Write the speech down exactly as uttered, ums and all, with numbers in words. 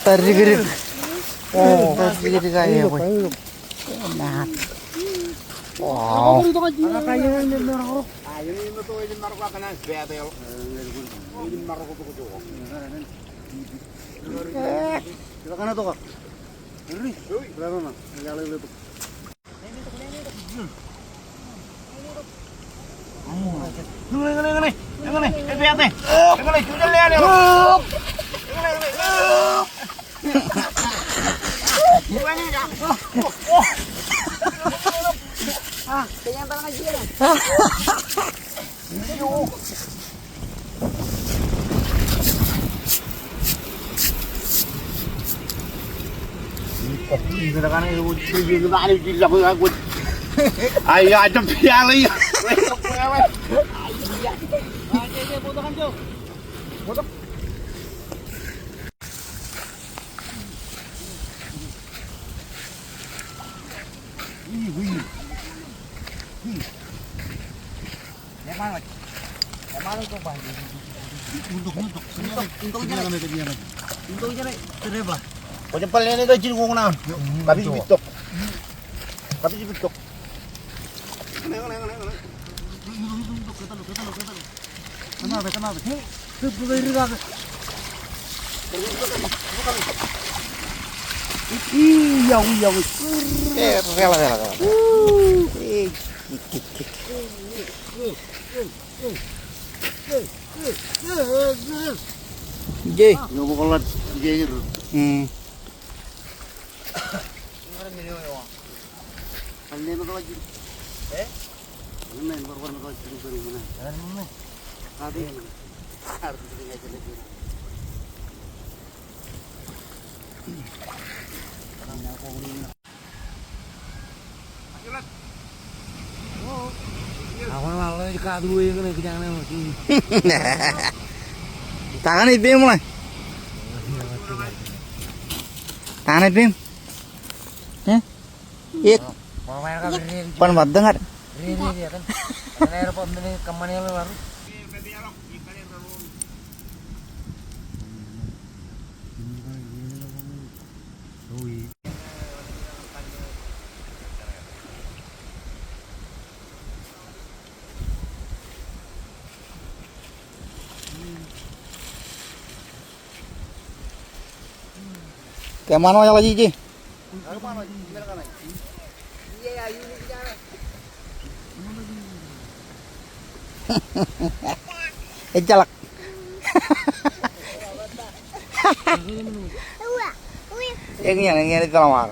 Tarrikdik. Tarrikdik aō bwe. Wow. Kwōj pāl ṇe ilo jilkoñ ṇe. Kapijukuj tok. Kapijukuj tok. Ije. Mm. Ta kaṇe ippem ṇe? Ta kaṇe ippem? Eh? Ek. Ban bar tōñad. Ke ṃaan wōj ḷọk ije? Ejjeḷọk. Eñin, eñin, ejjeḷọk ṃaan.